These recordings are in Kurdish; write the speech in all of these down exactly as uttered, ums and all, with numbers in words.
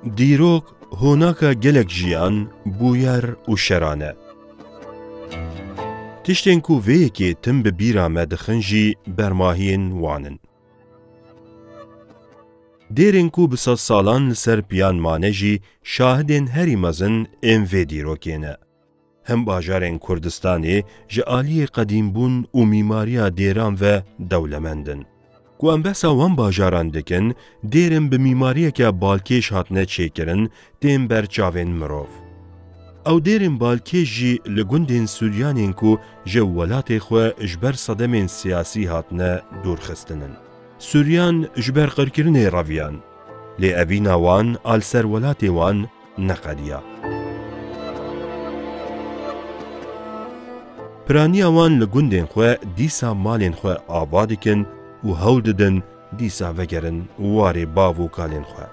Dîrok, honaka gelek jiyan, bûyer û şeran e. Tiştên ku vê yekê tim bi bîra me dixin jî bermahiyên wan in. Dêrên ku bi sedsalan li ser piyan mane jî şahidên herî mezin ên vê dîrokê ne. Hin bajarên Kurdistanê ji aliyê qedîmbûn û mîmariya dêran ve dewlemend in. Ku em behsa wan bajaran dikin, dêr in bi mîmariyeke balkêş hatine çêkirin, tên ber çavên mirov. Ew dêrên balkêş jî li gundên Suryanên ku ji welatê xwe ji ber sedemên siyasî hatine dûrxistin in. Suryan ji ber qirkirinê reviyan, lê evîna wan a li ser welatê wan neqediya. Piraniya wan li gundên xwe dîsa malên xwe ava dikin û hewl didin dîsa vegerin warê bav û kalên xwe.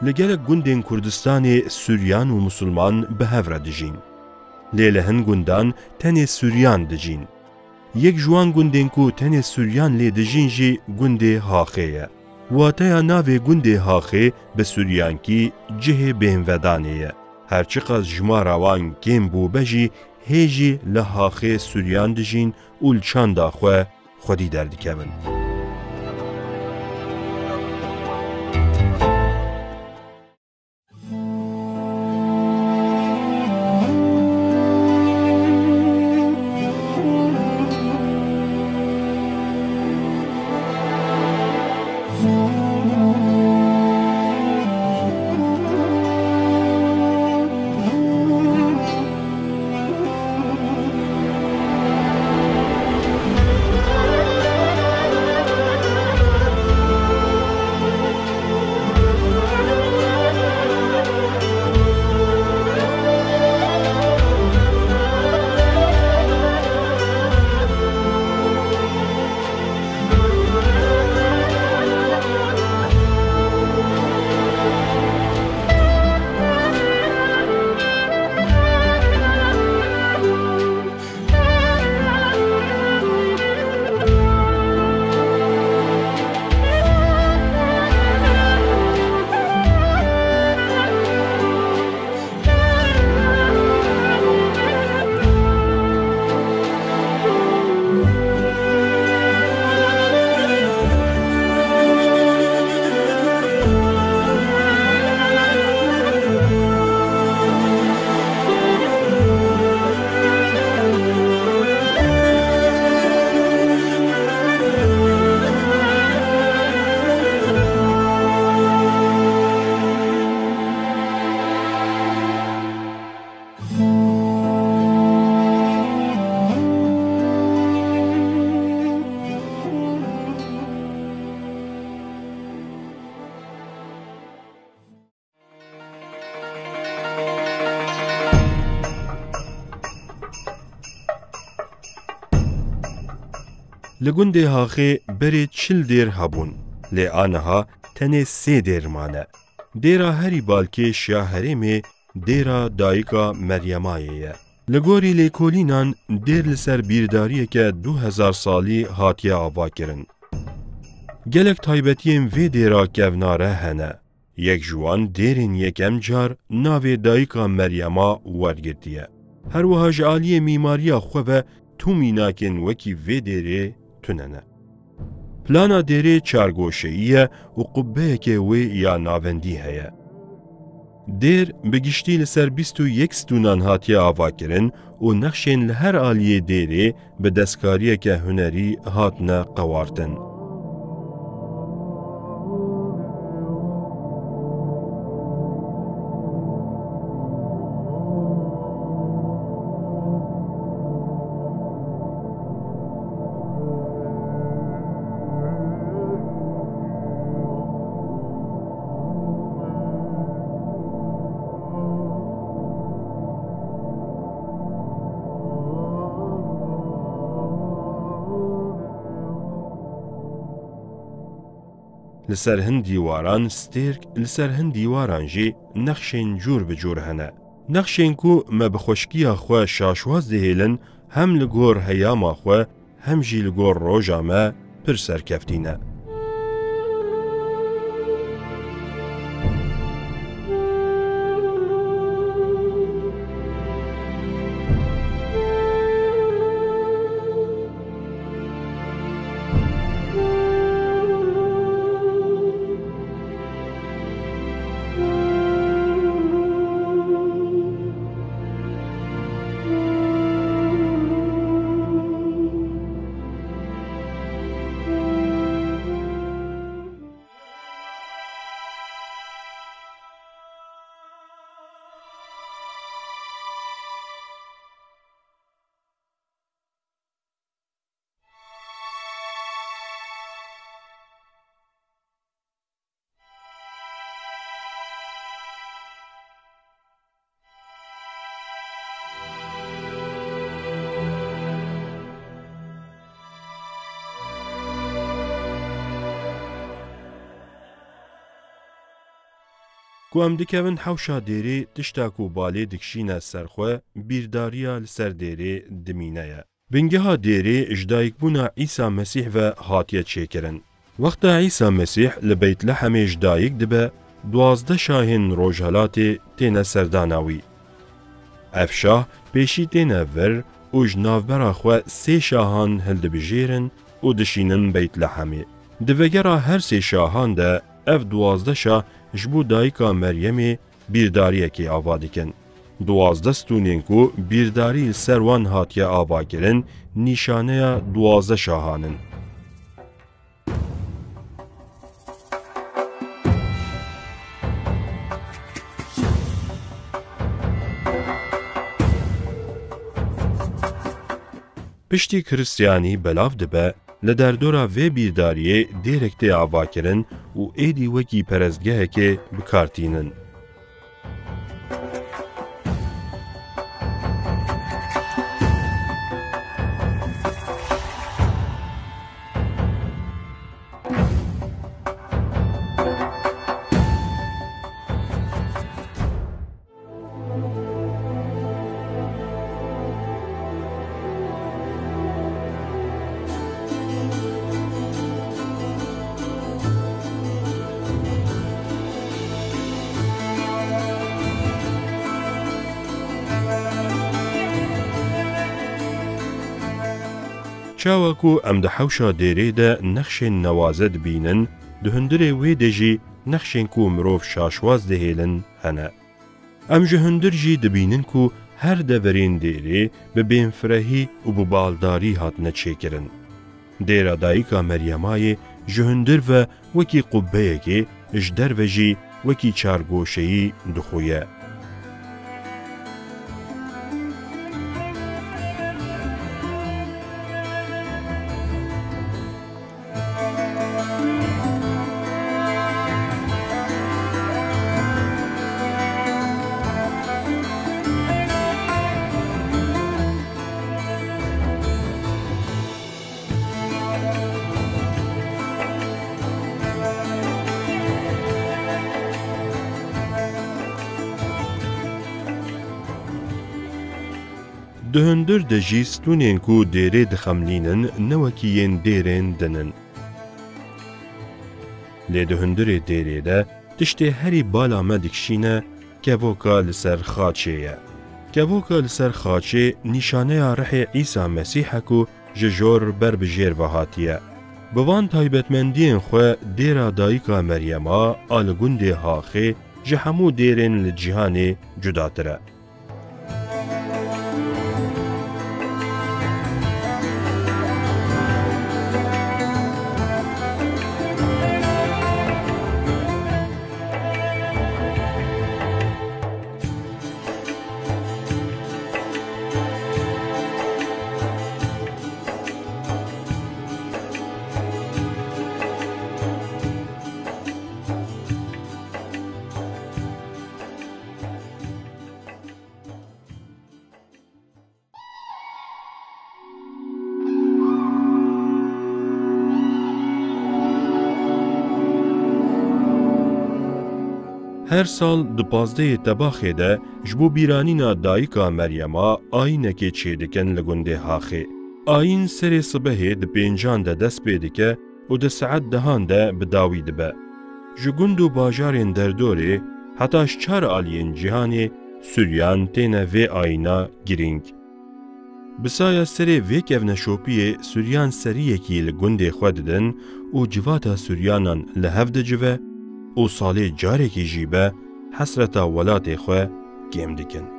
Li gelek gundên Kurdistanê Suryan û Musulman bi hev re dijîn. Lê li hin gundan tenê Suryan dijîn. Yek ji wan gundên ku tenê Suryan lê dijîn jî gundê Haxê ye. Wateya navê gundê Haxê bi Suryankî cihê bêhnvedanê ye. Her çiqas jimara wan kêm bûbe jî, hê jî li Haxê Suryan dijîn û li çanda xwe xwedî derdikevin. Li gundê Haxê berê çil dêr hebûn, lê aniha tenê sê dêr mane. Dêra herî balkêş ya herêmê dêra Dayika Meryemayê ye. Li gorî lêkolînan dêr li ser bîrdariyeke du hezar salî hatiye avakirin. Gelek taybetiyên vê dêra kevnare hene. Yek ji wan dêrên yekem car navê Dayika Meryema wergirtiye. Her wiha ji aliyê mîmariya xwe ve tu mînakên wekî vê dêrê tune ne. Plana dêrê çargoşeyî ye û qubbeyeke wê ya navendî heye. Dêr bi giştî li ser bîst û yek stûnan hatiye avakirin û nexşên li her aliyê dêrê bi destkariyeke hunerî hatine qewartin. Li ser hin dîwaran stêrk, li ser hin dîwaran jî nexşên cûr bi cûr hene. Nexşên ku me bi xweşkiya xwe şaşwaz dihêlin, hem li gor heyama xwe, hem jî li gor roja me pir serkeftî ne. Ku em dikevin hewşa dêrê, tişta ku balê dikişîne ser xwe, bîrdariya li ser dêrê dimîne ye. Bingeha dêrê ji dayikbûna Îsa Mesîh ve hatiye çêkirin. Wexta Îsa Mesîh li Beytlehemê ji dayik dibe, duwazdeh şahên Rojhelatê têne serdana wî. Ev şah pêşî têne vir û ji navbera xwe sê şahan hildibijêrin û dişînin Beytlehemê. Di vegera her sê şahan de ev duwazdeh şah ji bo dayika Meryemê bîrdariyekê ava dikin. Duwazdeh stûnên ku bîrdarî li ser wan hatiye avakirin, nîşaneya duwazdeh şahan in. Piştî Kristiyanî belav dibe, li derdora vê bîrdariyê dêrek tê avakirin û êdî wekî perestgehekê bi kar tînin. Çawa ku em di hewşa dêrê de nexşên newaze dibînin, di hundirê wê de jî nexşên ku mirov şaşwaz dihêlin hene. Em ji hundir jî dibînin ku her deverên dêrê bi bênfirehî û bi baldarî hatine çêkirin. Dêra Dayika Meryemayê ji hundir ve wekî qubbeyekê, ji derve jî wekî çargoşeyî dixuye. Di hundir de jî stûnên ku dêrê dixemlînin ne wekî yên dêrên din in. Lê di hundirê dêrê de tiştê herî bala me dikişîne kevoka li ser xaçê ye. Kevoka li ser xaçê nîşaneya rihê Îsa Mesîh e ku ji jor ber bi jêr ve hatiye. Bi van taybetmendiyên xwe dêra Dayika Meryema a li gundê Haxê ji hemû dêrên li cîhanê cudatir e. Her sal di pazdehê Tebaxê de ji bo bîranîna Dayika Meryema ayînekê çêdikin li gundê Haxê. Ayîn serê sibehê di pêncan de dest pê dike û di saet dehan de bi dawî dibe. Ji gund û bajarên derdorê heta ji çar aliyên cîhanê Suryan têne vê ayîna girîng. Bi saya serê vê kevneşopiyê Suryan seriyekî li gundê xwe didin û civata Suryanan li hev dicive û salê carekî jî be hesreta welatê xwe kêm dikin.